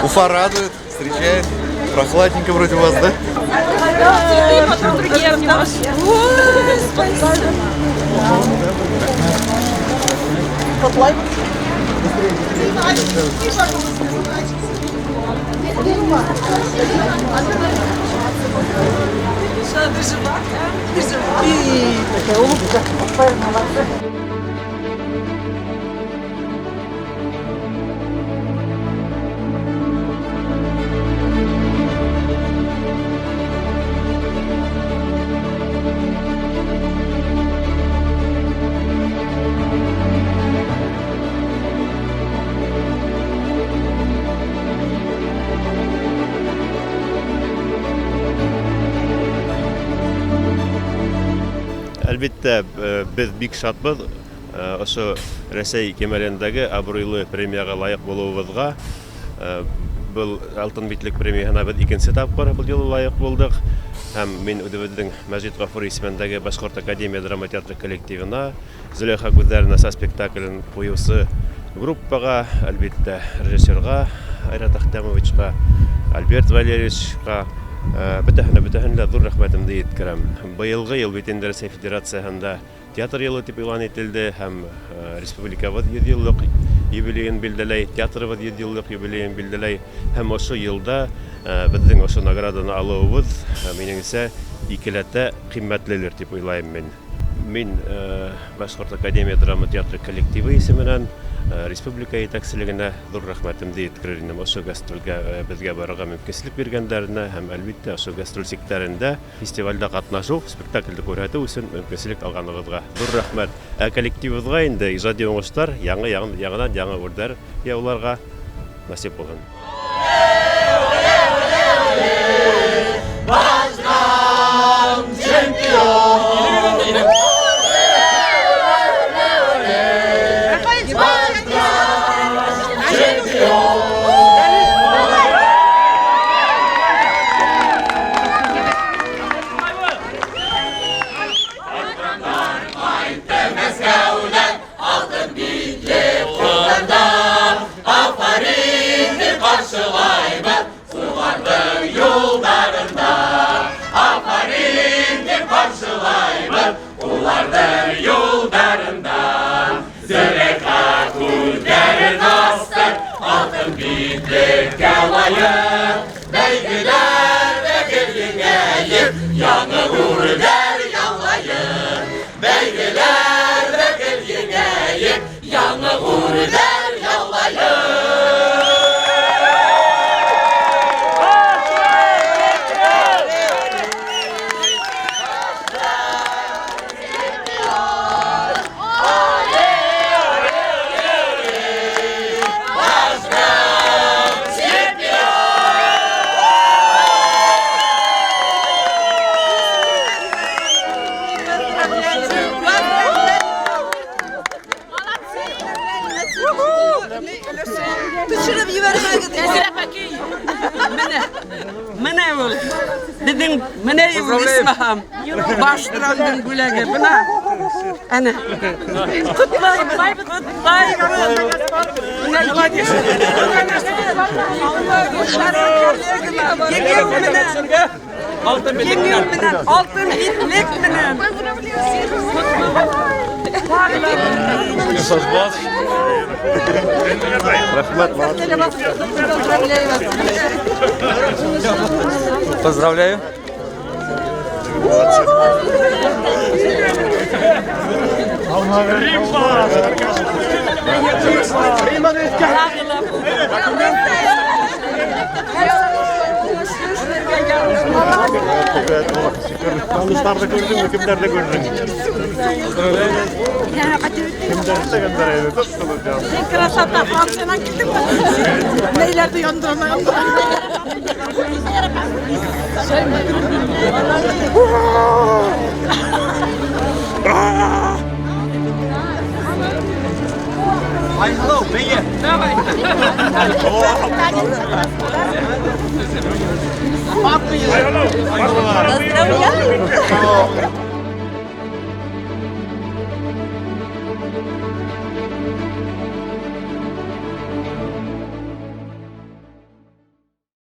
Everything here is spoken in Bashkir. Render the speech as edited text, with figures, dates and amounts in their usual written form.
Уфа радует, встречает. Прохладненько вроде у вас, да? Цветы, потом другие обнимашки. Ой, спасибо. Что, ты жива? Ты жива? Такая улыбка. Молодцы. Әлбиттә, беҙ бик шатбыҙ ошо Рәсәй кимәлендәге абруйлы премияға лайыҡ булыуыбыҙға. Был Алтын битлек премияһына беҙ икенсе тапҡыр был юлы лайыҡ булдыҡ. Һәм мин үҙебеҙҙең Мәжит Ғафури исемендәге Башҡорт академия драма театры коллективына, Зөләйха күҙҙәрен аса спектаклен ҡуйыусы группаға, әлбиттә, режиссерға Айрат Әхтәмовичҡа, Альберт Валерьевичҡа, бөтәһенә лә ҙур рәхмәтемде еткерәм. Быйылғы йыл бит инде Рәсәй Федерацияһында театр йылы тип иғлан ителде һәм республикабыҙ 100 йыллыҡ юбилейын билдәләй, театрыбыҙ 100 йыллыҡ юбилейын билдәләй. Һәм ошо йылда беҙҙең ошо награданы алыуыбыҙ, минеңсә, икеләтә ҡиммәтлелер тип уйлайым мин. Мин Башҡорт академия драма театры коллективы исеменән республика етәкселегенә ҙур рәхмәтемде еткерер инем. Ошо гастролгә беҙгә барырға мөмкинселек биргәндәренә һәм әлбиттә ошо гастроль сиктәрендә фестивалдә ҡатнашыу, спектаклде күрһәтеү өсөн мөмкинселек алғанығыҙға ҙур рәхмәт. Ә коллективыбыҙға инде ижади уңыштар, яңынан яңы үрҙәр яуларға насип булһын. Менә ул. Беҙҙең менә ул Исмаһам. Баштырандың бүләге. Бына. Әнә. Ҡотлайбыҙ, ҡотлайбыҙ. Еңеү менән. Еңеү менән, алтын битлек менән. Рәхмәт. Поздравляю. Таныштарҙы күрҙеңме, кемдәрҙе күрҙең? Кемдәр эшләгәндәр әле? Красота, Франциянан килдем. Нәйләрҙе яндырама, яндыра. Hello, бейе. Давай. Hello.